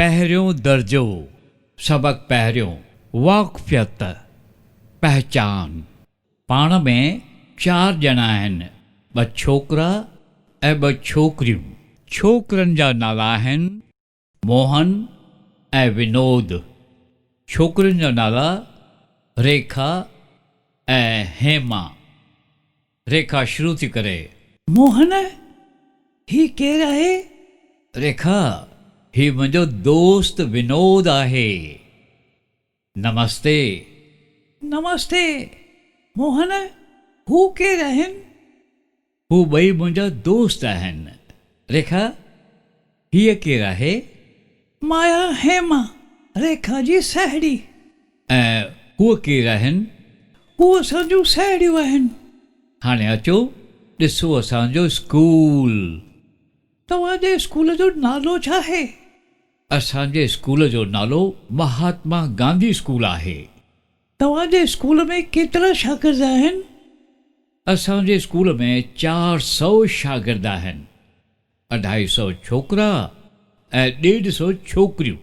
پهريون درجو، سبق پهريون، واقفيت، پهچان. پاڻ ۾ چار ڄڻا آهن، ٻه ڇوڪرا ۽ ٻه ڇوڪريون. ڇوڪرن جا نالا آهن موهن ۽ ونود. ڇوڪرين جا نالا ريکا ۽ هيما. ريکا شروع ٿي ڪري. موهن، هي ڪير آهي؟ ريکا، هي منهنجو دوست ونود آهي. نمستي. نمستي. موهن، هو ڪير آهن؟ هو ٻئي منهنجا دوست آهن. ريکا، هيء ڪير آهي؟ مايا هيما، ريکا جي ساهيڙي. ۽ هوء ڪير آهن؟ هو اسان جون ساهيڙيون آهن. هاڻي اچو ڏسو اسان جو اسڪول. توهان جي اسڪول جو نالو ڇا آهي؟ اسان جي اسڪول جو نالو مهاتما گانڌي اسڪول آهي. توهان جي اسڪول ۾ ڪيترا شاگرد آهن؟ اسان جي اسڪول ۾ 400 شاگرد آهن. اڍائي سئو ڇوڪرا ۽ ڏيڍ سئو ڇوڪريون.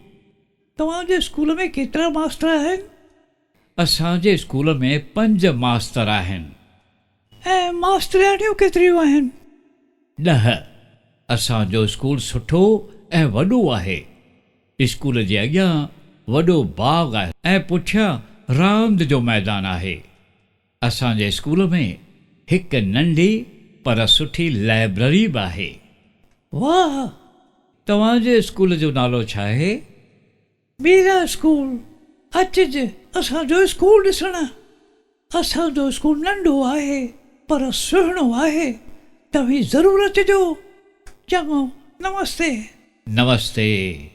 توهان جي اسڪول ۾ ڪيترا ماستر آهن؟ اسان جي اسڪول ۾ پنج ماستر آهن. ۽ ماسترياڻيون ڪيتريون آهن؟ ڏهه. اسان جو اسڪول سٺو ۽ وڏو آهي. اسڪول جي اڳيان وڏو باغ آهي ۽ پٺيان راند جو ميدان آهي. اسان جي اسڪول ۾ هڪ ننڍي پر سٺي لائبرري به آهي. واهه! توهان جي اسڪول جو نالو ڇا آهي؟ ميرا اسڪول، اچج اسان جو اسڪول ڏسڻ. اسان جو اسڪول ننڍو آهي پر سهڻو آهي. توهين ضرور اچجو. چڱو، نمستي. نمستي.